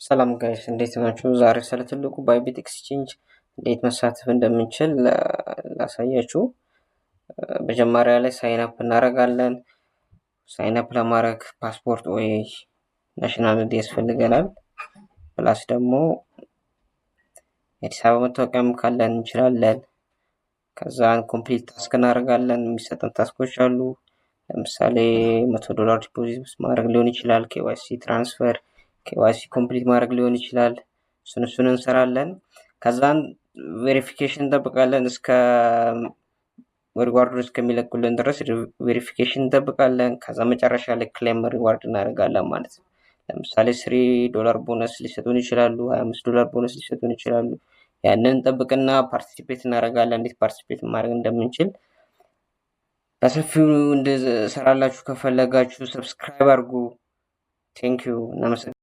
ሰላም guys፣ እንዴት ናችሁ? ዛሬ ስለ ትልቁ Bybit exchange እንዴት መሳተፍ እንደምንችል ላሳያችሁ። መጀመሪያ ላይ sign up እናደርጋለን። Sign up ለማድረግ ፓስፖርት ወይ national ID ያስፈልገናል። Plus ደግሞ የአዲስ አበባ መታወቂያም ካለን እንችላለን። ከዛን complete task እናደርጋለን። የሚሰጠን task ኦች አሉ። ለምሳሌ 100 ዶላር deposit ማድረግ ሊሆን ይችላል። KYC transfer፣ KYC complete ማድረግ ሊሆን ይችላል። እሱን እንሰራለን። ከዛን verification እንጠብቃለን፣ እስከ reward ኡ እስከሚለቁልን ድረስ verification እንጠብቃለን። ከዛ መጨረሻ ላይ claim reward እናደርጋለን ማለት ነው። ለምሳሌ 3 dollar bonus ሊሰጡን ይችላሉ። 25 ዶላር ቦነስ ሊሰጡን ይችላሉ። ያንን እንጠብቅና participate እናደርጋለን። እንዴት participate ማድረግ እንደምንችል በሰፊው እንድሰራላችሁ ከፈለጋችሁ subscribe አድርጉ። Thank you፣ እናመሰግናለን።